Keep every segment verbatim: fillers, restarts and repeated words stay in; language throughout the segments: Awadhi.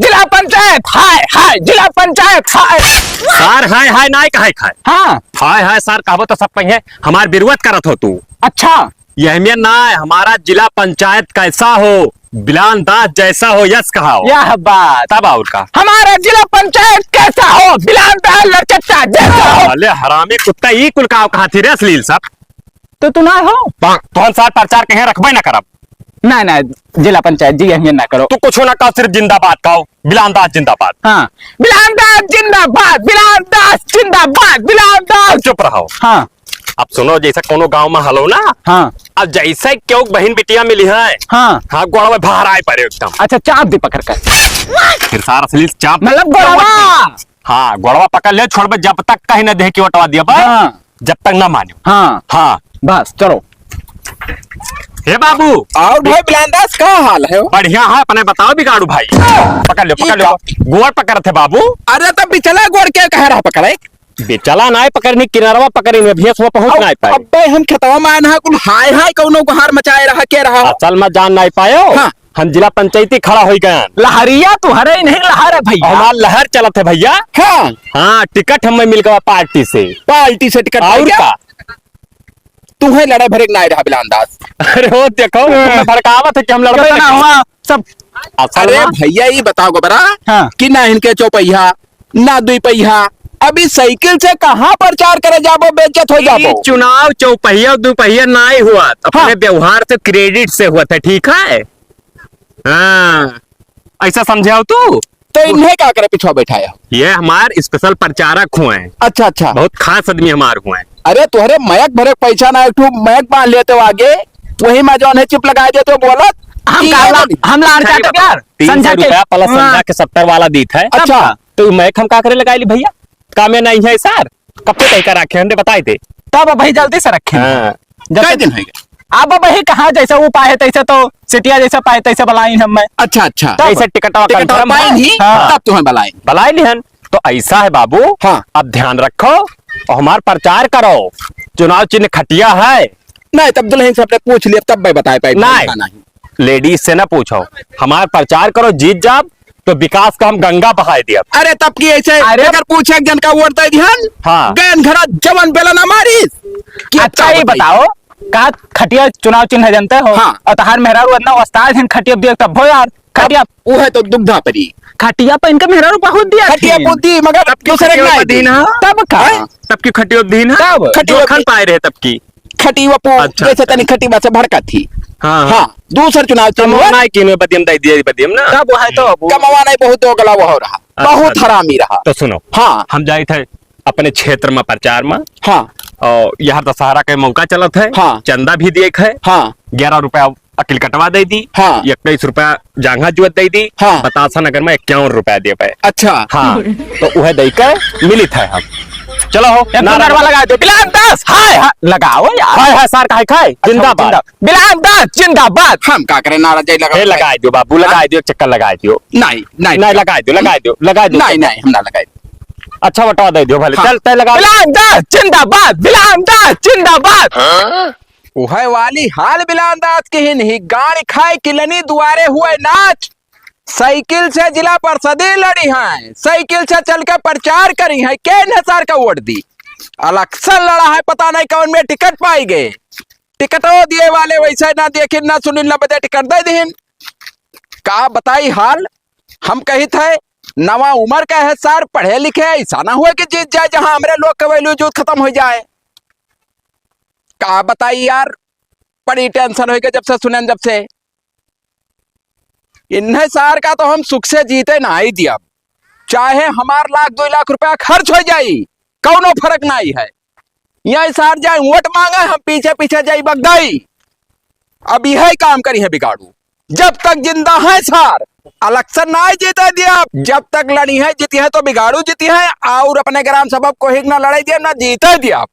जिला पंचायत हाय हाय, जिला पंचायत हाय। सार हाय हाय नाय कहे खाए। हाँ। हाय हाय सार कहबो तो सब कहिए हमार विरोध करत हो तू। अच्छा। यहमे ना है, हमारा जिला पंचायत कैसा हो, बिलान दास जैसा हो, यस कहा हो। यह बात। तब और का? हमारा जिला पंचायत कैसा हो, बिलान दास लड़कट्टा जैसा हो। अरे हरामी कुत्ता, ई कुल का कहा थी रे अश्लील सब? तो तू ना हो? तोहन सार प्रचार कहीं रखबे ना करब। ना, ना, जिला पंचायत जी, यहमे ना करो। तू कुछ ना कहो, सिर्फ जिंदाबाद कहो, बिलान दास जिंदाबाद। हाँ। बिलान दास जिंदाबाद, बिलान दास जिंदाबाद, बिलान दास। चुप रहो। हाँ। अब सुनो, जैसे कोनो गांव में हलो ना, हाँ। अब जैसे क्यों बहिन बिटिया मिली है, हाँ। हाँ, गोड़वा भार आए पड़े एकदम। अच्छा, चाप दे पकड़ कर। फिर सार अश्लील चाप। मतलब गोड़वा। हाँ, गोड़वा पकड़ ले, छोड़बे जब तक कहीं न देह की ओटवा दिया बा, हाँ। जब तक ना मानो। हाँ। हाँ। बस, चलो। हे बाबू। और भाई बिलान दास, का हाल है? बढ़िया है, अपने बताओ बिगाड़ू भाई। पकड़ लो, पकड़ लो। गोड़ पकड़ थे बाबू। अरे तो बिचला गोड़ के कह रहा पकड़े? बिचला नाय पकड़नी, किनारवा पकड़ी में भैंस वो पहुंच अब, नाय पाए। अब्बे हम खेतवा में आए ना, कुल हाय हाय कौनो गुहार मचाए रहा, के रहा? असल में जान नाय पायो। हाँ। हम जिला पंचायती खड़ा होई गए। लहरिया तुहरे ही नहीं लहर है भैया। हमार लहर चलत है भैया। हाँ। हाँ, टिकट हमें मिल गवा पार्टी से। पार्टी से टिकट और मिल गया? का? तुम्हें लड़े भरे के नाय रहा बिलान दास। अरे वो देखो, हाँ। तुम्हें भड़कावत है कि हम लड़बे कितना नहीं। हुआ सब। असल अरे में भैया, ये बताओ गोबरा हाँ। कि ना इनके चौपहिया, ना दुई पहिया, अभी साइकिल से कहाँ प्रचार करे जाबो, बेइज्जत हो जाबो। ई चुनाव चौपहिया, दुपहिया नाय हुआ, अपने हाँ। व्यवहार से, credit से हुआ था, ठीक है? हाँ, ऐसा समझे हो तू? तो इन्हें का करे पिछवा बैठाया? ये हमार special प्रचारक हुए हैं। अच्छा, अच्छा। बहुत खास आदमी हमार हुए हैं। अरे, तोहरे मयक भरे पैसा ना, एक ठो मयक बांध लेते हो आगे, वही में जौन है chip लगा देते हो, बोलत हम कि का ये ला-, बोली। हम लान सही काटे बात। प्यार, तीन सौ संझा के। रुपया plus हाँ। संझा के सत्तर वाला दीत है। अच्छा। तो मयक हम का करे लगाई ली भैया? कामे नहीं है सार। कब से कहीं का रखे हमने बताई दे। तब भाई जल्दी से रखे। हाँ। जब कै दिन है? अब भाई कहाँ जैसे वो पाए तैसे तो सिटिया जैसे पाए तैसे बलाई हम मैं। अच्छा, अच्छा। तब जैसे टिकटवा टिकटवा confirm पाए है। ही, हाँ। तब तुम्हें बलाई। बलाई लिहन। तो ऐसा है बाबू, हाँ। अब ध्यान रखो, और हमार प्रचार करो। चुनाव चिन्ह खटिया है। नहीं, तब दुल्हन से अपने पूछ लिया, तब मैं बताए पाई, नहीं। नहीं। Ladies से ना पूछो, हमार प्रचार करो, जीत जाब, तो विकास का हम गंगा बहाए दिया। अरे तब की ऐसे अरे अगर पूछे एक जन का वोट दे दिहन, हाँ। गैन घरा जवन बेला ना मारिस। कि अच्छा, ये बताओ, का खटिया चुनाव चिन्ह है जानते हो? हाँ। और तहार मेहरारू इतना उस्ताद है खटिया दिया तब हो यार, खटिया। वो है तो दुग्धा परी। खटिया पे इनके मेहरारू बहुत दिया खटिया थी। बुद्धि, मगर अब की दूसरे खटिया नहीं पर दीन दी। है? तब का? हैं? तब की खटिया दीन है? तब? खटिया जोखन भी पाए रहे तब की। खटी बापू, अच्छा, जैसे अच्छा। तनी खटी बा से भड़का थी। हाँ, हाँ। हाँ, दूसर चुनाव चिन्ह कमवा हुआ। नाई किन्हू बदियम दाई दिए बदियम ना। तब वो है तो अब। कमवा नाई बहुत दोगला वो रहा। अच्छा, बहुत अच्छा। हरामी रहा। तो सुनो। हाँ। हम जाइत है अपने क्षेत्र में प्रचार में। हाँ। और यहाँ दशहरा के मौका चलत है। हाँ। चंदा भी दिए है। हाँ। ग्यारह रुपया अकिल कटवा दे दी। हाँ। इक्कीस रुपया जांघा जुअत दे दी। हाँ। बतासा नगर में इक्यावन रुपया दे पाए। अच्छा। हाँ। तो वह दे के मिलित है हम। चलो हो, एक नारा नंबर वाला लगा दो। बिलान दास, हाय, हाय, लगाओ यार। हाय, हाय, सार का हाय, खाए। अच्छा, जिंदाबाद। जिंदा-, बिलान दास, जिंदाबाद। हम का करें, नारा जय लगा ए, दे। लगा दो बाबू, लगा हाँ। दो, चक्कर लगा दो। नहीं, नहीं, नहीं, नहीं। लगा दो, लगा दो, लगा दो। नहीं, नहीं, हम ना लगाए। अच्छा, बटवा दे दो भले। हाँ। चल, तय लगा। बिलान दास, जिंदाबाद, बिलान दास, जिंदाबाद। हाँ? उहे वाली हाल बिलान दास के ही नहीं, गाड़ी खाए किलनी दुआरे हुए नाच। साइकिल से जिला परिषदे लड़ी हैं, साइकिल से चल के प्रचार करी हैं, के इन्हें सार का वोट दी? इलेक्शन लड़ा है, पता नहीं कौन में टिकट पाई गए। टिकटो दिए वाले वैसे ना देखिन, ना सुनिन, ना बदे टिकट दे दीन। का बताई हाल? हम कहित है, नवा उमर का है सार, पढ़े लिखे, ऐसा ना हुए कि जीत जाए, जहां हमरे लोग के value जूत खतम हो जाए। का बताई यार, बड़ी tension होइ गई जब से सुनेन, जब से। इन्हें सार का तो हम सुख से जीते नाहीं दियब, चाहे हमार लाख दुइ लाख रुपया खर्च होइ जाई, कौनो फरक नाहीं है। यही सार जाए वोट मांगे, हम पीछे पीछे जाई बगदाई। अब यही काम करी है बिगाड़ू, जब तक जिंदा है सार, इलेक्शन नाहीं जीते दियब। जब तक लड़ी है, जीती है तो बिगाड़ू जीती है, और अपने ग्राम सभा को ही ना लड़ाई दियब, ना जीते दियब।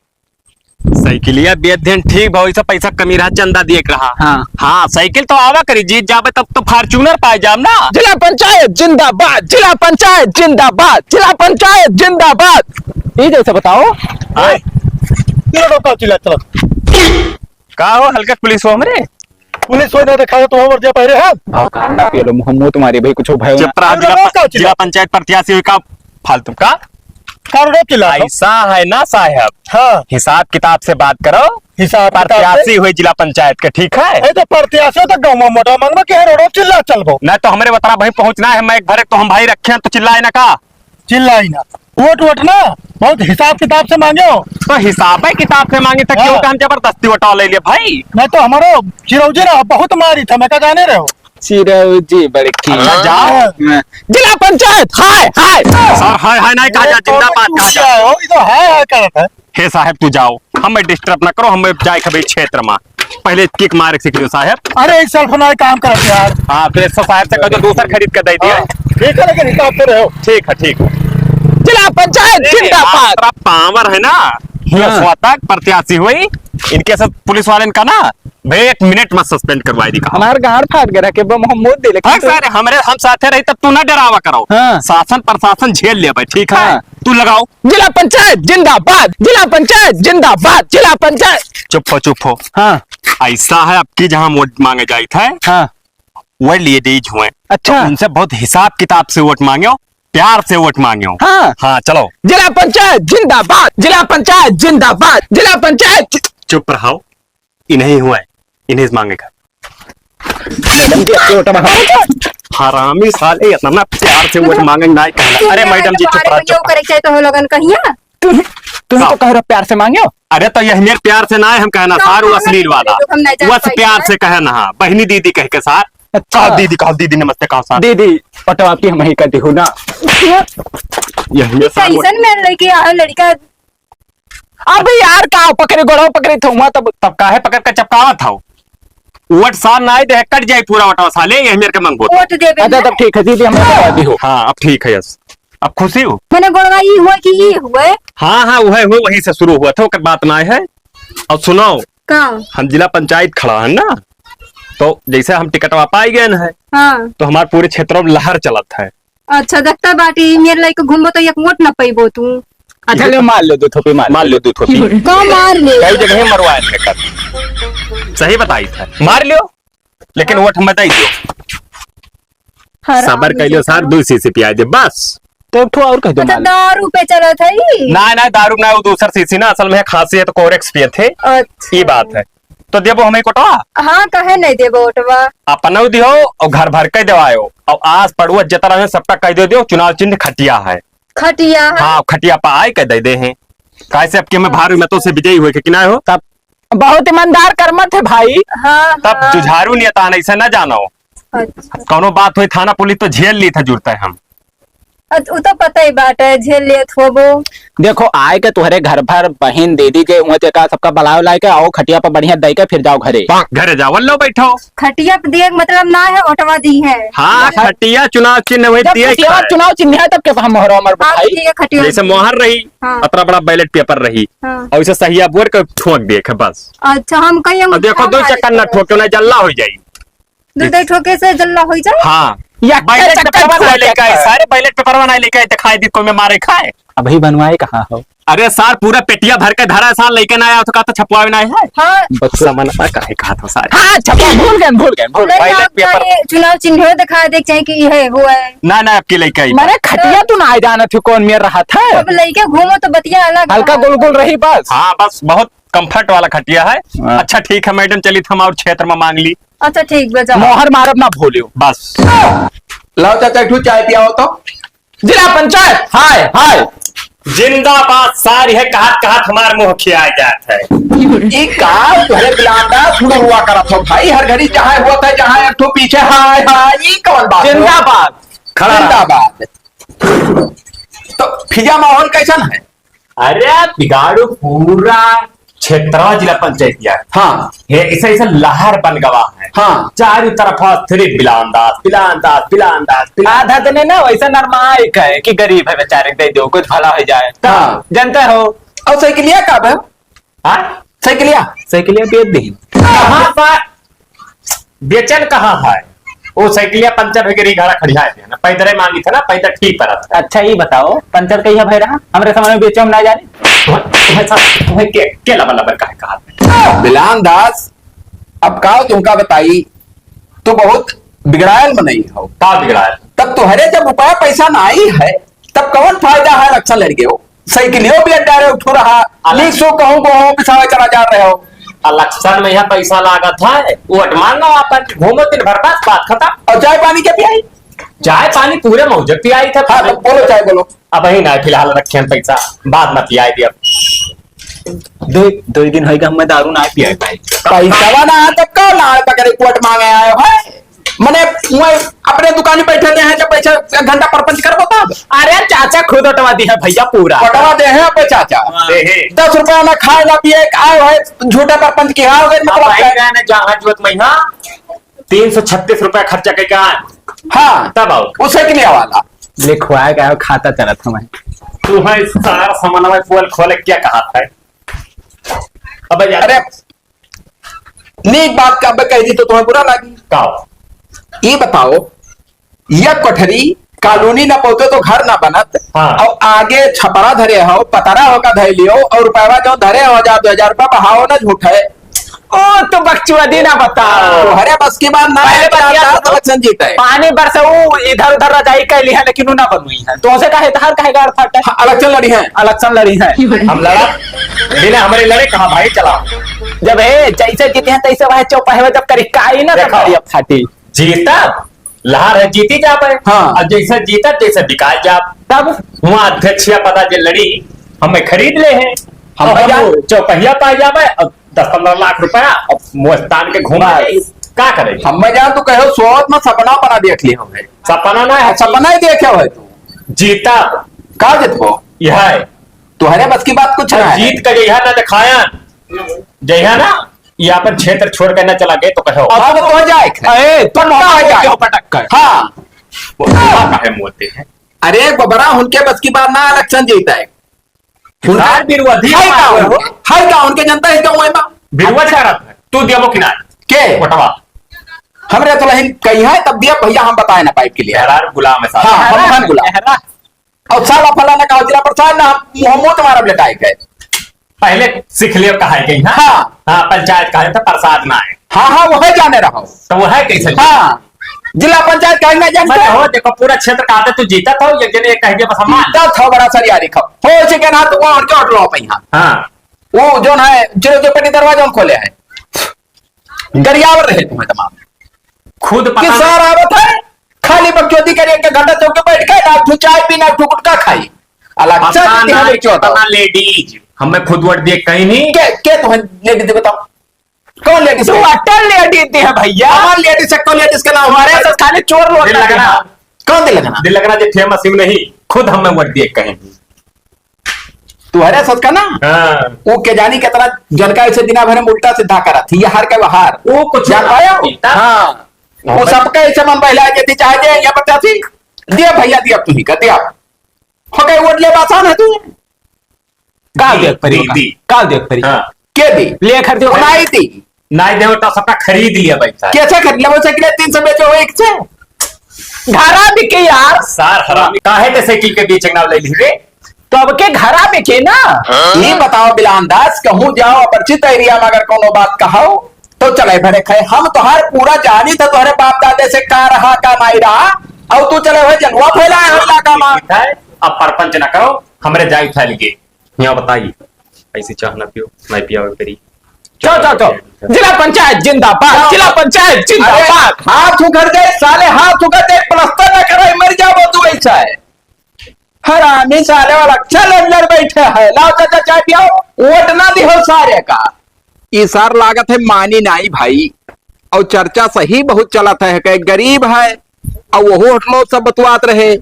साइकिलिया बेच देन, ठीक बा, वैसे पैसा कमी रहा, चंदा दिए के रहा। हाँ। हाँ, साइकिल तो आवा करी, जीत जाबे तब तो Fortuner पाए जाब ना। जिला पंचायत जिंदाबाद, जिला पंचायत जिंदाबाद, जिला पंचायत जिंदाबाद। ये जैसे बताओ। आए। ये लोग का चिल्ला चलो। का हो हल्का पुलिस हो हमरे? पुलिस होई ना देखाए तो हम वर्दिया पहिरे हैं। हाँ, कान ना पिए लो, मुँह, मुँह तुम्हारी भाई कुछ भयो ना। चुप रहा, अरे जिला प-, का चिल्ला? जिला पंचायत प्रत्याशी हुई का फालतू का? का रोड चिल्ला तो? ऐसा है ना साहब, हाँ। हिसाब किताब से बात करो। हिसाब किताब से? प्रत्याशी हुई जिला पंचायत के, ठीक है? ए तो प्रत्याशी तो गाँव में मोटा मांगबा के है, रोड चिल्ला चलबो। ना तो हमरे वतरा भाई पहुँचना है, मैं एक भरे तो हम भाई रखे हैं तो चिल्लाए ना का? चिल्लाई ना। वोट, वोट ना, बहुत हिसाब किताब से मांगे हो। तो हिसाब किताब से मांगे तो हाँ। क्यों का हम जबरदस्ती वोट ले लिए भाई? नहीं तो हमारो चिरौजी ना बहुत मारी था, मैं का जाने रहे हो। चिरौजी बड़की। अच्छा, जाओ। हाँ। जिला पंचायत, हाय, हाय। सर, हाय, हाय नहीं कहा जा, ये जिंदाबाद कौन कहा जा। चूतिया हो, ये तो हाय, हाय करत है। हे साहब, तू जाओ, हमें disturb ना करो, हमें जाए के भाई क्षेत्र में। पहले kick मारे सीख लियो साहब। अरे, एक self ना काम करत यार। हाँ, तो ऐसा साहब से कह दो, दूसर खरीद के दे दिए। हाँ, ठीक है, लेकिन हिसाब से रहो। ठीक है, ठीक है। जिला पंचायत जिंदाबाद। तेरा power है ना, ये हाँ। स्वतः प्रत्याशी हुई, इनके सब पुलिस वाले का ना, भाई, एक मिनट में suspend करवाई दी का। हमार गांड फाट गया के बम हम मुद दे, लेकिन हाँ तू सर, हमरे, हम साथे रही तब तू ना डरावा करो। हाँ। शासन प्रशासन झेल ले भाई, ठीक है? हाँ। तू लगाओ। जिला पंचायत जिंदाबाद, जिला पंचायत जिंदाबाद, जिला पंचायत। चुप हो, चुप हो। हाँ। ऐसा है, अब की जहाँ वोट मांगे जाइत है, हाँ। वो ladies हुए। अच्छा। तो उनसे बहुत हिसाब किताब से वोट मांग्यो, प्यार से वोट मांग्यो। हाँ। हाँ, चलो। जिला पंचायत जिंदाबाद, जिला पंचायत जिंदाबाद, जिला पंचायत। चुप रहो, इन्हीं हुए, इन्हीं से मांगेगा। मैडम जी, आपके वोट मांगो। हरामी साले, इतना प्यार से वोट मांगे ना कहना। अरे मैडम जी, चुप रहो, चुप रहो। करे चाहे तो हो लगन कहिया। तुम, तुम तो कह रहे हो प्यार से मांग्यो। अरे तो यह मेरे प्यार से ना है, हम कहना सार, वो अश्लील वाला। हम नहीं जान बस पाई प्यार से कहना, हाँ, बहनी दीदी कह के सार। अच्छा। कहो दीदी, कहो दीदी, नमस्ते, कहो सार। दीदी, पटवा की हम ही कर दी हूँ ना। यह मेरे सार वो कैसन में लड़के आ लड़का। अबे यार, का पकड़े, गोड़वा पकड़े थे वहाँ तब। तब काहे पकड़ के चपकावत हौ? वोट सार ना आए दे, कट जाए पूरा वोटवा साले, यही मेरे के मंगबो। वोट देबे अच्छा, ना। तब ठीक है दीदी, हम बता दी हो। हाँ, अब ठीक है, यस। अब खुशी हो? मने गोड़वा ई हुए कि ई हुए? हाँ, हाँ, वह हुए, वही से शुरू हुआ था, ओकर बात ना है। और सुनाओ, का? हम जिला पंचायत खड़ा है ना, तो जैसे हम टिकटवा पाई गए हैं, हाँ। तो हमारे पूरे क्षेत्र में लहर चलत है। अच्छा, देखता बाटी, मेरे लायक घूमबो तो एक वोट ना पैबो तू। अच्छा, ले मार लो दो थोपी, मार मार लो दो थोपी। का मार ले? कई जगह मरवाए थे कल। सही बताई था। मार लियो, लेकिन वोट हम बताई दियो। हराम सबर कर लियो सार, दो शीशी पिया दे बस। तो एक ठो और कह दो अच्छा, मार लो। दारू पे चलत है ई? ना, ना, दारू ना, वो दूसर शीशी ना, असल में खांसी है तो कोरेक्स पिए थे। अच्छा। ई बात है। तो देबो हमें कोटवा? हाँ, काहे नहीं देबो ओटवा? अपनौ दियो और घर भर के देवायो और आस पड़ोस जितना है सबका कह दे दियो, चुनाव चिन्ह खटिया है। खटिया है? हाँ, खटिया पा आए के दे दे हैं। काहे से अब के में भारी मतों से विजयी हुए के कि ना हो? तब बहुत ईमानदार कर्मठ है भाई। हाँ, तब हाँ। जुझारू नेता है, ऐसे ना जानो। अच्छा। कौनो बात हुई थाना पुलिस तो झेल ली था जुड़ता है हम। अ, उ तो पता ही बाटे, झेल लेत होबो। देखो, आए के तुहरे घर भर बहिन, दीदी के, उहाँ ते का सबका बुलाए उलाए के, आओ खटिया पर बढ़िया दे के फिर जाओ घरे। घरे जाओ, लो बैठो। खटिया पे दिए के मतलब ना है, ओटवा दी है। हाँ, खटिया चुनाव चिन्ह वही जब दिए खटिया है। चुनाव चिन्ह है, तब के हम मोहर हमर हाँ, भाई। ठीक है, खटिया जैसे मोहर रही, हाँ। अतना बड़ा बैलेट पेपर रही, हाँ। और इसे सहिया बोर के ठोक दिए के बस। अच्छा, हम कहीं अब देखो, दो चक्कर ना ठोके, ना जल्ला हो जाई। दो दो ठोके से जल्ला हो जाए? हाँ। या बैलेट पेपरवा ना लेके आए, सारे बैलेट पेपरवा ना लेके आए, दिखाई दी कोई में मारे खाए। अभी बनवाए कहाँ हो? अरे सार, पूरा पेटिया भर के धरा है सार, लेके ना आया तो का तो छपवावे ना है। हाँ। बच्चा मन का काहे कहा था सारे? हाँ, छपवा, भूल गए, भूल गए, भूल गए। नहीं, बैलेट आपका पेपर। ये चुनाव चिन्ह हो, दिखा दे, चाहे कि ये है, वो है। ना, ना, आपकी लेके आई। मने खटिया तू ना आए जाना थी, कौन मेर रहा था? अब लेके घूमो तो बतिया अलग हल्का है। गुलगुल रही बस। हाँ, बस बहुत comfort वाला खटिया है। हाँ। अच्छा, ठीक है मैडम, चलित हम और क्षेत्र में मांग ली। अच्छा, ठीक बा, जाओ। मोहर मारब ना भूलियो। बस। लाओ चाचा, एक ठो चाय पियाओ तो। जिला पंचायत, हाय, हाय। जिंदाबाद सार, यह कहत कहत हमार मुंह खिया जात है। ई का तोहरे बिलांदा शुरू हुआ करत हो भाई, हर घड़ी जहाँ हुआ था, जहाँ एक ठो पीछे हाय, हाय, ई कौन बात हो? जिंदाबाद। खड़ा रहा। जिंदाबाद। तो फिजा माहौल कैसन है? अरे बिगाड़ू पूरा क्षेत्र जिला पंचायत यार। हाँ। ये ऐसा, ऐसा लहर बन गवा है। हाँ। चारों तरफ सिर्फ बिलांदास, बिलांदास, बिलांदास, बिलांदास। आधा दिन है ना वैसा नरमाई का है कि गरीब है बेचारे, दे दो, कुछ भला हो जाए। हाँ। जानते हो? और साइकिलिया का बे? हाँ? साइकिलिया? साइकिलिया बेच दी। कहाँ पर? बेचन कहाँ है? वो साइकिलिया पंचर हो गई, घरा खड़ी है ना, पैदल मांगी था ना, पैदल ठीक पर आता। अच्छा, ये बताओ, पंचर कहीं है भाई रहा? हमरे समझ में बेचो हम ना जाने। तुम्हें, तुम्हें, तुम्हें के, के लबर लबर का है कहा? बिलान दास, अब का तुमका बताई, तू बहुत बिगड़ायल मनई हो। का बिगड़ायल? तब तोहरे जब रुपया पैसा नाई है, तब कौन फायदा है election लड़ गयो? साइकिलियो भी लड़ रहे हो, उठो रहा, अलग- लीक सो कहूँ को हो, पिसावे चला जा रहे हो। Election में यह पैसा लागत है, वोट मांगो आपन, घूमो दिन भर, बस बात खत्म। और चाय पानी के पियाई? चाय पानी पूरे मौजे पियाई था। हाँ, तो बोलो, चाय बोलो। अब ही ना, फिलहाल रखे हैं पैसा, बाद में पियाई दिया। दो, दो दिन होइगा, हमें दारू ना पियाई भाई। पैसा ना, तब का लाड़ पकड़े कोर्ट मांगे आए हो, हैं? मने, वह अपने दुकान में बैठे रहे हैं, जब पैसा एक घंटा परपंच करबो तब। अरे चाचा खुद उठवा दी है भैया पूरा। उठवा दे हैं अपने चाचा। दे हैं। दस रुपया ना खाए ना पिए, आए हो झूठा परपंच की, हाँ, अगर अब मतलब भाई क्या? मैंने जहाँ जरूरत में, हाँ, तीन सौ छत्तीस रुपया खर्चा करके आए। हाँ। तब आओ। वो साइकिलिया वाला। लिखवाए का खाता चलत हमें। तू है सारा सामान में पोल खोले क्या कहा था? अबे यार। अरे, नीक बात का अबे कह दी तो तुम्हें बुरा लागी। का? ये बताओ, ये कोठरी कॉलोनी ना पहुंचे तो घर ना बनत, हाँ। और आगे छपरा धरे हो, पतरा हो का धै लियो, और रुपया जो धरे हो, हजार दो हजार रुपया बहाओ ना, झूठ है। ओ, तो बकचोदी ना बताओ। तोहरे बस की बात ना पहले है, बतिया चार तो election जीते। पानी बरसे, ऊ इधर उधर रजाई कह ली है, लेकिन ऊ ना बनोई है। तो उसे कहे, तहार कहे गाड़ फाटे। हाँ, election लड़ी है। Election लड़ी है। हम लड़ा, बिना हमरे लड़े कहाँ भाई, चलाओ। जब हे, जैसे जीते हैं, तैसे वह चौपाहे में जब करी, काई ना देखो, तब करी अब फाटी। जीतब, लहर है जीती जाबे। हाँ। अब जैसे जीतब, जैसे बिकाय जाब। तब? हुआ अध्यक्ष या पदा जे लड़ी, हमें खरीद ले हैं। हम और हम जान- चौपहिया पा जाबे, अब दस पन्द्रह लाख रुपया, अब मुस्तान के घूम बस। जाई। का करे? हमें जान तू कहो, सोच में सपना बना देख लियो है। सपना ना है, सपना ही देखे हो तू। जीता। का जीतबो? यह है। तुहरे बस की बात कुछ ना है। जीत के जइहा ना दिखाया, जइहा ना, ये अपन क्षेत्र छोड़ के ना चला गए तो कहो। अब तो जाए। ए, पक्का पक्का हो जाए। पटक कर। हाँ। वो का है मोते हैं? अरे गोबरा, उनके बस की बात ना, election जीता है। उनका किसान विरोधी है का? हमारे हो। है का? उनके जनता है क्या हुआ है बा? विरोध करत है। तू दिया वो किनारे। के? वोटवा। हमरे तो नहीं कही है, तब दिया भैया, हम बताए ना पाइप के लिए। यार गुलाम है साहब। हाँ, हम, हम गुलाम। और साला फलाना का जिला प्रसाद ना, हम मुंह, मुंह तुम्हारा लटाए गए। पहले सीख लियो कहा है कहीं, हाँ? हाँ। हाँ, पंचायत कहा है तो प्रसाद ना है। हाँ, हाँ, वो है जाने रहो। तो वो है कैसे? हाँ, जिला पंचायत कहीं ना जानते। मैं हो, देखो, पूरा क्षेत्र का आते तू जीता था, ये जने कह दिया बस हम मान। जीता था, बड़ा सरियारी खाओ। हो सके ना तो वहाँ उनके होटल हो पाई, हाँ। हाँ। वो जो ना है, जो, जो पेटी दरवाजा हम खोले हैं। गरियावर रहे तुम्हें तमाम। खुद पता कि नहीं। सर आवत है, खाली बकचोदी करी, एक घंटा चौक पे बैठ के, ना तू चाय पी, ना तू गुटखा खाई। अलग से अपना देती है, नाम, क्यों बताओ? अपना ladies, हमें खुद वोट दिए कहीं नहीं। के, के तुम्हें ladies बताओ? कौन ladies तू है? अटल ladies दिए हैं भैया। हमारे ladies से कौन ladies के नाम? हमारे साथ खाली चोर लोग दिल लगना। कौन दिल लगना? दिल लगना जो famous ही नहीं, खुद हमें वोट दिए कहीं नहीं। तुहरे सच का ना? हाँ। वो के जानी कितना जनका ऐसे दिना भर में उल्टा सीधा करत थी, ये हार के बाहर। वो कुछ जान ना पाया? पीता। हाँ। वो हाँ। सबका ऐसे मन बहला के थी, चाहे जे ये बच्चा थी, दिया भैया, दिया तू ही का, दिया। हो गए, वोट ले आसान है तू। काल दी, देख परी दी, होगा। दी। काल देख परी। हाँ। के दी? ले खर्च वो होगा। नाई दी। नाई देवे तो सबका खरीद लिया भाई साहब। कैसे खरीद लिया? वो साइकिल तीन सौ बेचो, एक से। घरा बिके यार। सार हरामी, काहे ते साइकिल के बीच नाव ले ली रे? तो अब के घरा बिके ना। ये बताओ बिलान दास, कहूँ जाओ अपरिचित area में अगर कोनो बात कहो तो चले भरे खाए। हम तोहार पूरा जानी था, तोहरे बाप दादे से का रहा का नहीं रहा, और तू चले हुए जलवा फैलाए हो इलाका में। अब परपंच ना करो, हमरे जाई फैल गए। यहाँ बताई, ऐसी चाह ना पियो, ना पियावे करी। चलो, चलो, चलो। जिला पंचायत जिंदाबाद, चलो। जिला पंचायत जिंदाबाद। अरे, हाथ उखड़ जाए साले, हाथ उखड़ जाए, प्लास्टर ना कराई, मर जाबो तू ऐसा है। हरामी साले वाला, चल अंदर बैठे है, लाओ चाचा चाय पियाओ, वोट ना दिहो सारे का। ई सार लागत है मानी नाई भाई, और चर्चा सही बहुत चलत है कि गरीब है, और वहू होटलों सब बतवात रहे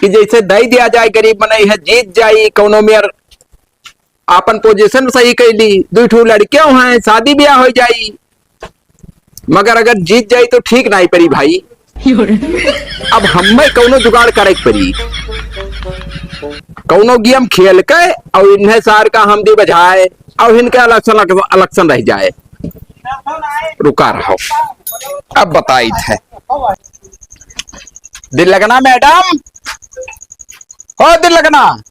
कि जैसे दे दिया जाए गरीब मनई है, जीत जाई, कौनो मेयर आपन position सही कैली, दुई ठो लड़कियों हैं, शादी ब्याह हो जाई। मगर अगर जीत जाई तो ठीक नाई परी भाई। अब हमें कौनो जुगाड़ करे के परी, कौनो game खेल के और इन्हें सार का हम दी बजाए और इनके election, election रह जाए। रुका रहो, अब बताई थे। दिल लगना मैडम, हो दिल लगना,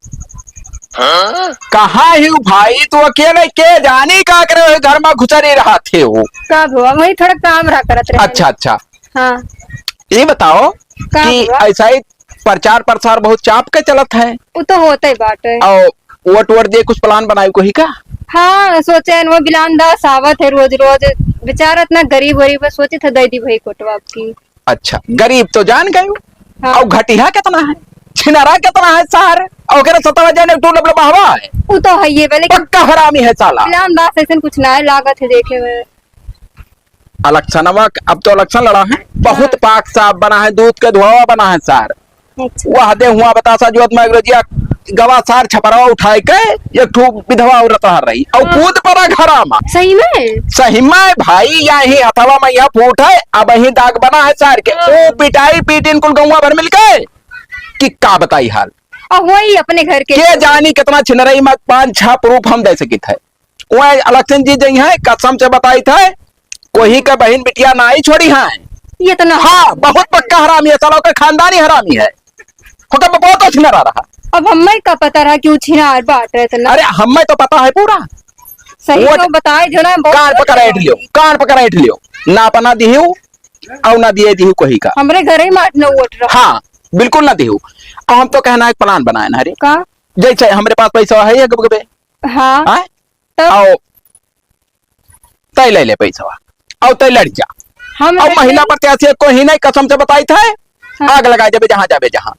हाँ? कहाँ ही हो भाई, तू अकेले के जानी का करे हो, घर मा घुसरी रहत हो। का भवा, वही थोड़ा काम रहा करत रहे। अच्छा, अच्छा। हाँ। ये बताओ का कि भवा? ऐसा ही प्रचार प्रसार बहुत चाप के चलत है। वो तो होते बाटे। और वोट वोट दे कुछ plan बनाए कोई का? हाँ, सोचे हैं वो बिलान दास आवत है रोज रोज, बेचारा इतना गरीब वरीब है, सोचे थे दे दी भाई कोटवा आपकी। अच्छा, गरीब तो जान गए। हाँ। और घटिया कितना है, छिनारा कितना है सार, और ओकरे सतवा जने टूल बहवा है। वो तो है ये, लेकिन पक्का हरामी है साला। बिलान दास ऐसे कुछ ना है, लागत है देखे में। इलेक्शनवा क-, अब तो इलेक्शन लड़ा है, बहुत हाँ। पाक साफ बना है, दूध के धुआवा बना है सार। अच्छा। वह दे हुआ बतासा जो मैं अंग्रेजिया गवा सार छपरवा उठाए के एक ठो विधवा औरत रह रही और हाँ। कूद पड़ा घरा मा। सही में? सही में भाई, यही हथवा में यह फूट है, अब यही दाग बना है सार के। हाँ। वो पिटाई पीट इनकुल गौवा भर मिल के कि का बताई हाल। और वही अपने घर के के जानी कितना छिनरई में पाँच छह proof हम दे सकित है। वह इलेक्शन जीत जइहैं, कसम से बताइत है, कोही का बहिन बिटिया नाहीं छोड़िहैं। ये तो ना। हाँ, बहुत पक्का हरामी है, साला ओकर खानदानी हरामी है। ओकर बाप बहुत छिनारा रहा। अब हमें का पता रहा कि उ छिनार बाटे इतना। अरे, हमें तो पता है पूरा। सही वो तो बताए जो ना, बहुत कान पकड़ ऐंठ लियो, कान पकड़ ऐंठ लियो। ना अपना दिहियो, और ना दिए दिहियो कोही का। हमरे घरे ही मार न वोट रहा। हाँ, बिल्कुल ना दिहियो। और हम तो कहना एक plan बनाए ना रे। का? जैसे हमरे पास पैसा है ये गबगबे। हाँ। हाँ? तब? आओ, तय ले ले पैसवा, आओ तय लड़ जा। हम और लड़ महिला जाई? प्रत्याशी कोही नहीं, कसम से बताइत है, हाँ। आग लगा देबे जहाँ जाबे जहाँ।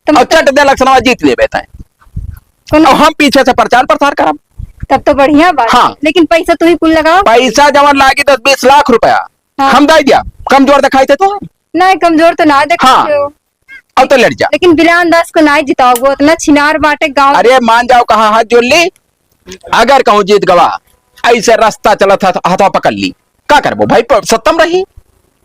तो और मतलब चट दे इलेक्शनवा जीत लेबे तय। कोनो और हम पीछे से प्रचार प्रसार करब। तब तो बढ़िया बात हाँ। है। लेकिन पैसा तू ही कुल लगाओ। पैसा जवन लागी दस बीस लाख रुपया, हाँ। हम दे दिया। कमजोर दिखाई थे तो? नहीं, कमजोर तो ना दिखाई हाँ। हो। अब तो लड़ जा। लेकिन बिलान दास को नाहीं जिताओगे, इतना छिनार बाटे गाँव। अरे मान जाओ, कहाँ हाथ जोड़ ली, अगर कहूँ जीत गवा, ऐसे रास्ता चलत हथ-, हथवा पकड़ ली, का करबो भाई, प-, सत्तम रही।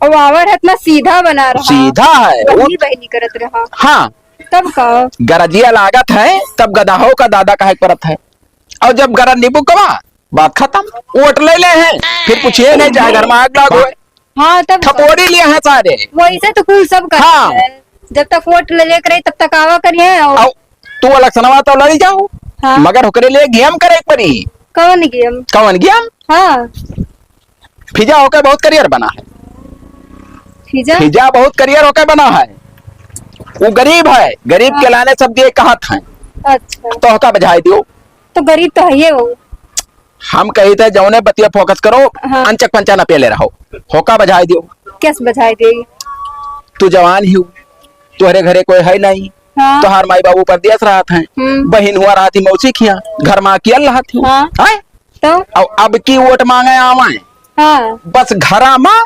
और आवर है इतना सीधा बना रहा। सीधा है, बहनी वो बहनी करत रहा। हाँ। तब का? गरजिया लागत है, तब गदहो का दादा कहे परत है। और जब गरज नींबू कवा, बात खत्म। वोट ले ले हैं, फिर पूछिए नहीं, चाहे घर में आग लाग होए। हाँ, तब थपोड़ी लिए हैं सारे। वैसे तो कुल सब करते हाँ। हैं। जब तक वोट ले लेके रही, तब तक आवा करिए और अब तू इलेक्शनवा तो लड़ी जाओ, हाँ। मगर ओकरे लिए game करे के पड़ी। कौन game? कौन game? हाँ। फिजा होके बहुत career बना है। फिजा? फिजा बहुत career होके बना है। वो गरीब है, गरीब के हाँ। लाने सब दिए कहत हैं। अच्छा। तो होका बजाए दियो। तो गरीब तो है ये वो। हम कही थे जौने बतिया focus करो, हाँ। अंचक पंचा न पेले रहो, होका बजाए दियो। कैसे बजाए दियो? तू जवान ही हो, तुहरे घरे कोई है नहीं, हाँ। तुहार माई बाबू परदेस रहत हैं, हम्म। बहिन हुआ रहती मौसी खिया, घर में अकेल रहत हो, हाँ। हैं? तो? और अब की वोट मांगे आवे, हाँ। बस घरा में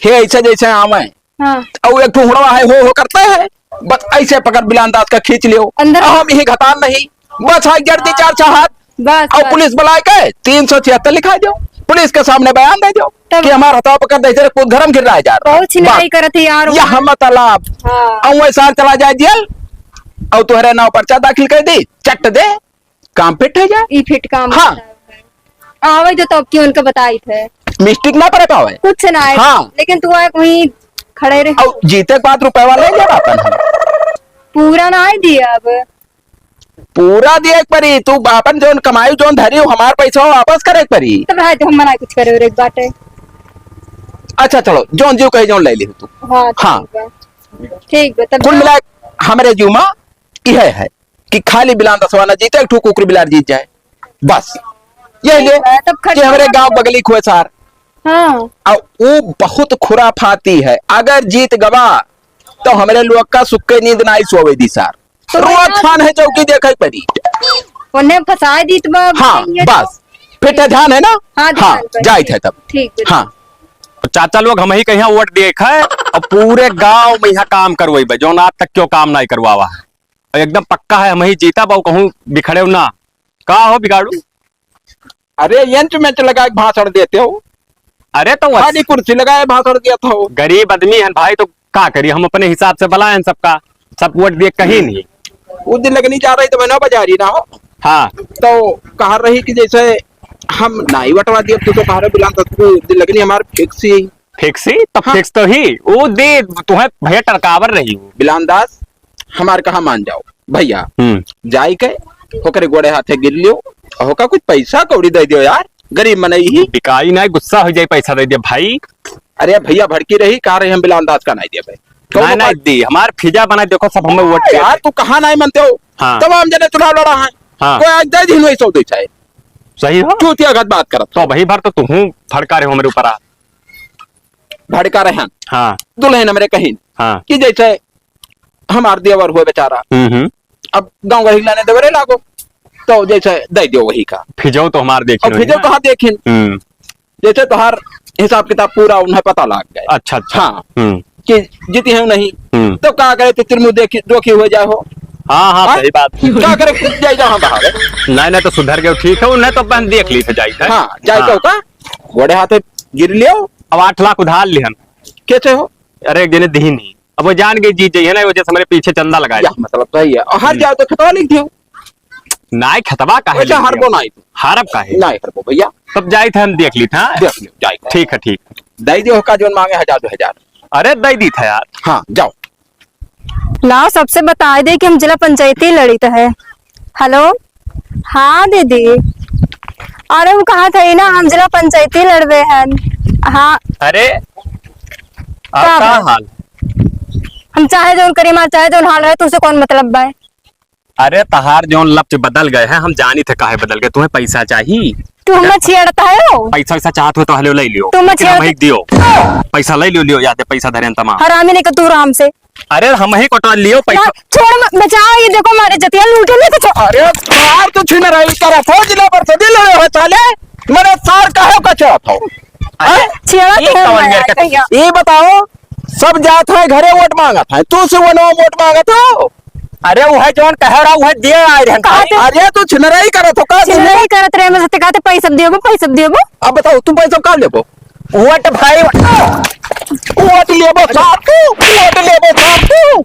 हे ऐसे जैसे आवे, हाँ। और एक ठो हुड़वा है, हो, हो करते हैं, बस ऐसे पकड़ बिलान दास का खींच लियो। अंदर अब हम यही घतार नहीं, बस हाथ जड़ दी चार छह हाथ, बस, और बस। पुलिस बुला के तीन सौ छिहत्तर लिखा दो, पुलिस के सामने बयान दे दो तब कि हमारा हथवा पकड़ दे, तेरे खुद घरम गिर रहा है यार। बहुत छिनाई बस। करत है यार, यह वहाँ। मतलब। हाँ। और वह सार चला जाए जेल, और तुहरे नाव पर्चा दाखिल कर दी, चट दे, काम फिट हो जाए। ई फिट काम हाँ। होता है। आवे जो तो अब की उनका बताई थे। Mistake ना पड़े पावे। कुछ ना है। हाँ। लेकिन तू आए वहीं खड़े रहे। और जीते के बाद रुपए वाले ले बापन हम। पूरा ना आए दिए अब। पूरा दिए के परी, तू बापन जोन कमाई जोन धरी हो, हमार पैसा वापस करे के परी। तब रहे तो हम मना कुछ करे और एक बाटे। अच्छा चलो, जोन जीव कहे जोन ले ली तू। हाँ, हाँ। ठीक बा। ठीक बा, तब कुल जा। मिला हमरे जीव में यह है कि खाली बिलान दसवा ना जीते, एक ठो कुकुर बिलार जीत जाए, बस। यही ठीक ले बा, तब कि हमरे खर्चा गांव बगली खुए सार। हाँ। और वो बहुत खुराफाती है, अगर जीत गवा तो हमरे लोग का सुख के नींद ना आई सोवे दी सार। तो रोज वही खान है चौकी देखे परी। उन्हें फंसा दी तो बा-, हाँ, ये तो बस। फिर तो ध्यान है ना? हाँ, ध्यान हाँ, पर। जाइत है तब। ठीक है। हाँ। चाचा लोग हम ही कहीं वोट दिए खाए और पूरे गांव में यहाँ काम करवाई बे, जौन आज तक क्यों काम नहीं करवावा है। और एकदम पक्का है, हम ही जीता बा, कहूँ बिखरे ना। का हो बिगाड़ू? अरे, यंच मंच लगा के भाषण देते हो। अरे, तो वस- खाली कुर्सी लगाए भाषण देते हो। गरीब आदमी है भाई, तो का करी, हम अपने हिसाब से बलाए हैं सबका, सब वोट दिए कहीं नहीं। उस दिन लगनी जा रही तो मैं ना बजा रही ना हो। हाँ। तो कहा रही कि जैसे हम नाई वटवा दिए, तू तो कहा रहे बिलान तो तू दिन लगनी हमारे fix ही। Fix ही? तब हाँ। Fix तो ही। वो दे, तुम्हें भैया टरकावर रही हो। बिलान दास, हमार कहा मान जाओ भैया। हम्म। जाई के ओकरे गोड़े हाथे गिर लियो, ओका कुछ पैसा कौड़ी दइ दियो यार, गरीब मनई ही। बिकाई नाहीं, गुस्सा होइ जाई, पैसा दइ दियो भाई। अरे भइया भड़की रही, का रही हम बिला अंदाज का नाहीं दिया भाई। कौनो नाहीं, नाहीं बात दी, हमार फिजा बनाइ देखो सब हमें वोट अरे यार, तू कहाँ नाहीं मनते हो? हाँ। तमाम जने चुनाव लड़ा है। हाँ। कोई आज दइ दिहिन वही सौ दइ चाहे। सही हो? चूतिया गत बात करत। तो वही भर तो तुहूँ भड़का रहे हो हमरे ऊपर आ। भड़का रहे हैं। हाँ। दुलहिन हमरे कहिन हाँ। कि जइसे हमार देवर हुए बेचारा, हम्म, हम्म। अब गाँव गढ़ी लाने देवरे लागो, तो जइसे दइ दियो वही का। फिजो तो हमार देखिन अब फिजो वही ना। कहाँ देखिन? हम्म। जइसे तोहार हिसाब किताब पूरा उन्हें पता लाग गए। अच्छा, अच्छा। हाँ। हम्म। कि जीती है नहीं, हम्म। तो का करे, तितिर मुँह देखी, दोखी होइ जाए हो। हाँ, हाँ, हाँ? सही बात। का करे, जाए जाओ हम बाहर। नाहीं, नाहीं, तो सुधर गए, ठीक है, उन्हें तो अपन देख ली थे, जाई थे। हाँ, जाए हाँ। तो का, गोड़े हाथे गिर लियो। अब आठ लाख उधार लिहन। कैसे हो? अरे, एक जने दिही नहीं। अब वो जान गई जीत जाइए ना, वो जैसे हमारे पीछे चंदा लगाए। या, मतलब सही है। और हार हम्म। जाओ तो खतवा लिख दियो। नाहीं, खतवा काहे वैसे लिख दियो? हारबो नाहीं तू। हारब काहे? नाहीं हारबो भइया। तब जाई थे हम देख ली था। देख लियो, जाई थे। ठीक है, ठीक है। दइ दियो का जोन माँगे हजार दो हजार। अरे, दइ दी था यार। हाँ, जाओ। लाओ, सबसे बताइ दे कि हम जिला पंचायती लड़ित है। हेलो, हाँ दीदी, अरे हम कहत ही ना, हम जिला पंचायती लड़बे हन। हाँ। अरे, अब का का है? हाल? हम चाहे जौन करी, हमार चाहे जौन हाल है, तुझसे कौन मतलब बा? अरे, तहार जौन लफ्ज बदल गए हैं, हम जानी थे काहे बदल गए। तुम्हें पैसा चाही? तू हमें छेड़त हो? पैसा वैसा चाहत हो तो हले ले लियो। तू हमें लेकिन हम छेड़त ही दियो। पैसा ले लियो, लियो, याद है, पैसा धरे तमाम। हरामी नहीं का तू आराम से। अरे, हम ही कटवा लियो पैसा। ना, छोड़, म-, बचाओ, ये देखो, हमारे जतिया लूटे नहीं तो छो-, अरे, सार तू छिनराई करा, फौज ले पर सदी लड़े हो साले। मेरे सार काहे का चाहत हो? अरे, हैं? छेड़ा ये तो कौन हमारा मेरे का-, कहिया। ये बताओ, सब जात है घरे वोट माँगत है, तू से वनवा वोट माँगत हो? अरे, वह जौन कह रहा, वह दिए आए रहन कहाँ भाई। थे? अरे, तू छिनराई करत हो का? छिनराई करत रहे, मैं सत्य कहते, पैसा देबो, पैसा देबो। अब बताओ, तुम पैसा का लेबो? वोट भाई, वोट लेबो सार तू, वोट लेबो सार तू,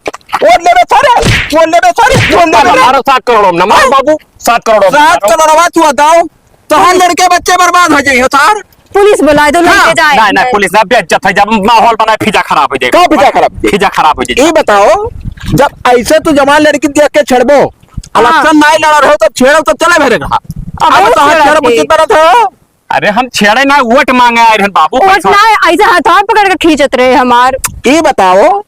वोट लेबे सारे, वोट लेबे सारे, वोट लेबे। मारो सात करोड़ ना, मारो बाबू, सात करोड़। सात करोड़वा तू बताओ, तोहार लड़के बच्चे बर्बाद हो जाइए सार। पुलिस बुलाए दो, हाँ। लड़के जाए। नहीं, नहीं, पुलिस ना, बेइज्जत है, जब माहौल बनाए, फिजा खराब हो जाए। का फिजा खराब हो जाए? फिजा खराब हो जाए। ये बताओ, जब ऐसे तू जवान लड़की देख के छेड़बो, हाँ। इलेक्शन नहीं लड़ रहे हो, तब छेड़ो, तब चले मेरे कहा। अब अब हम तोहार छेड़ा छेड़ब थे। उचित करत हो। अरे हम छेड़े ना, वोट माँगे आए रहन बाबू, वोट पैसा। ना, ऐसे हाथवा पकड़ के खींचत रहे हमार। ई बताओ,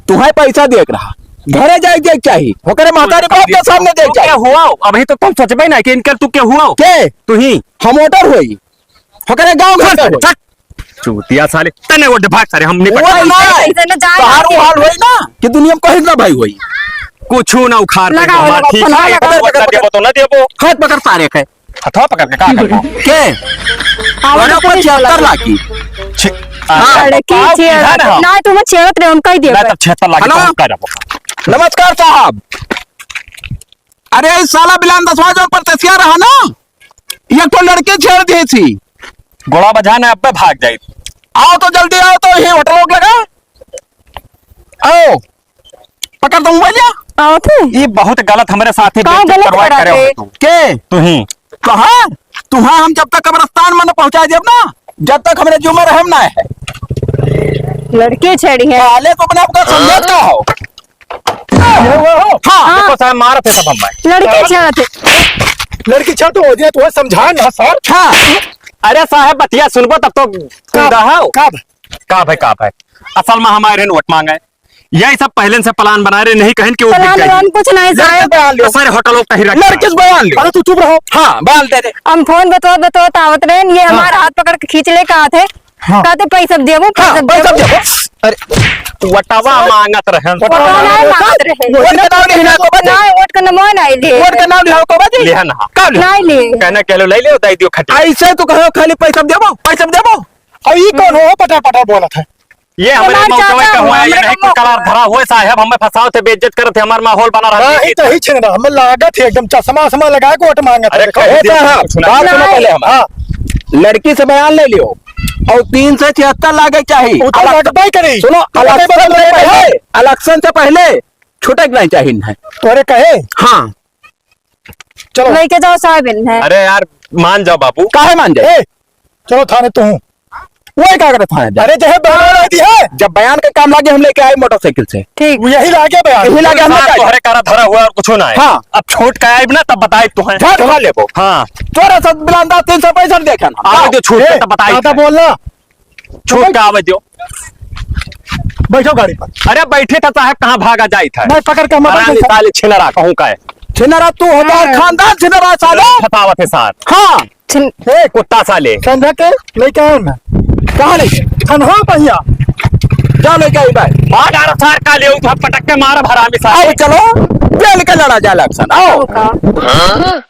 तुहे पैसा देख रहा, घरे जाए, जाए चाही, ओकरे महतारी बाप के सामने जाए तू चाही। के हुआ? अभी तो तुम सोचबे ना कि इनकर तू के हुआ? के? तू ही। हम वोटर होई, ओकरे गाँव घर के होई। चूतिया साले, तने वोट भाग सारे, हम निपट वोट लेंगे। ना, ऐसे ना जाए। तोहार वो हाल होई ना कि दुनिया में कहीं ना भाई होई। कुछ ना उखाड़ पाएगा लगाओ, हमारा, लगाओ, ठीक है, फोन लगाओ। वोट ना देबो तो ना देबो। हाथ पकड़ सारे के। हथवा पकड़ के का करबो? के? आवाज अरे, तो पुलिस पचहत्तर वाला। लाख की। छी, हाँ, लड़की बाप छेड़त, बिहान है। ना, तुम छेड़त रहे, हम कह दिए ना, पर। तो छिहत्तर लाख की हेलो? तो हम का रहो। नमस्कार साहब। अरे, ई साला बिलान दसवा जो परदेसिया रहा ना, ये तो लड़की छेड़ दी थी। गोड़ा बजा ना, अब भाग जाए। आओ तो जल्दी आओ तो, ये होटल रोक लगा। आओ। पकड़ दो मोबाइल या? आओ थे। ये बहुत गलत हमरे साथे का बेइज्जत गलत करवाए करा करे थे? हो तू। के? तू ही। कहाँ? तुहाँ हम जब तक कब्रिस्तान में न पहुँचाए देब ना, जब तक हमरे जुम्मे रहम ना है। लड़के छेड़ी है। साले तो अपने आप का समझत का हो? हाँ। हाँ। देखो साहब, मारत है सब हमें। लड़के छेड़त है। लड़की छेड़ तो हो जाए, तुम्हें समझा ना सर। हाँ। अरे साहब, बतिया सुनबो तब तो का? कूदा हो। का? का भाई, का भाई? असल में हमारे वोट मांगे। यही सब पहले से plan बनाए रहे, नहीं कहें कि वो बिक गई। Plan कुछ नहीं, सारे, सारे होटल लोग कहीं रख लड़के से बयान लियो। अरे तू चुप रहो। हाँ, बयान दे दे। हम फोन बतवा, बतवा आवत रहे, ये हाँ। हमारा हाथ पकड़ के खींच ले, कहा थे, हाँ। कहते, "पैसा देबो, हाँ, पैसा पैसा देबो।" देबो। अरे, वोटवा मांगत रहे। वोटवा नहीं मांगत रहे। वोट का नाम लिहा को बजे? नहीं, वोट का नाम नहीं ले। वोट का नाम लिहा को बजे? लिहा ना। का लिहा? नहीं ले। कहना, "कहलो, ले ले, उताई दियो खटी।" ऐसे तू कहो, "खाली पैसा देबो, पैसा देबो।" और ई कौन हो, पटर पटर बोलत है? ये हमरे हमार मौतवे चाचा का हुआ है, ये हमारे नहीं कुल कलार धरा हुआ है साहब, हमें फंसाव थे, बेइज्जत करत है, हमार माहौल बना रहा है। नहीं, तो ही छिन रहा, हमें लागत है एकदम चश्मा वश्मा लगा के वोट मांगत है। अरे, कहे ए दे, साहब, सुना। बात सुनो पहले हमार। हाँ। लड़की से बयान ले लियो और तीन से छिहत्तर लागे चाहिए। वो तो अलग लटकाई करी। सुनो, वो तो इलेक्शन से पहले, इलेक्शन से पहले छुटक नहीं चाहिए इन्हें। तोरे कहे? हाँ। चलो। लेके जाओ साहब इन्हें। अरे यार, मान जाओ बाबू। काहे मान जाए? ए, चलो थाने तू। वही का करत है? अरे, जहे बयान दे दी है। जब बयान के काम लागे, हम लेके आए मोटरसाइकिल से। ठीक। वो यही लागे बयान। यही लागे हम साथ लेके आए। तोहरे कारा धरा हुआ और कुछ ना है। हाँ। अब छोट का आइब ना, तब बताई तोहे। झट खा लेबो। हाँ। तोरा सब बिलांदा तीन सौ पैंसठ देखे ना। आवे दो छोट ए, का, तब बताई ज्यादा तोहे। बोलना। छोट का आवे दो। बैठो गाड़ी पर। अरे, बैठे था साहब, कहाँ भागा जाई था? नहीं, पकड़ के हम आराम से बैठा। साले छिनरा कहूँ का है। छिनरा तू हो, तोहर हाँ। खानदान छिनरा साले। फतावत है सार। हाँ। छिन- ए, कुत्ता साले। समझा के लेके आओ ना। कहाँ लेके? खनहा भैया। जा लेके आई भाई। मार डालो सार का ले, उठा पटक के मार हरामी सार। आओ चलो, जेल के लड़ा जाए election। आओ। का?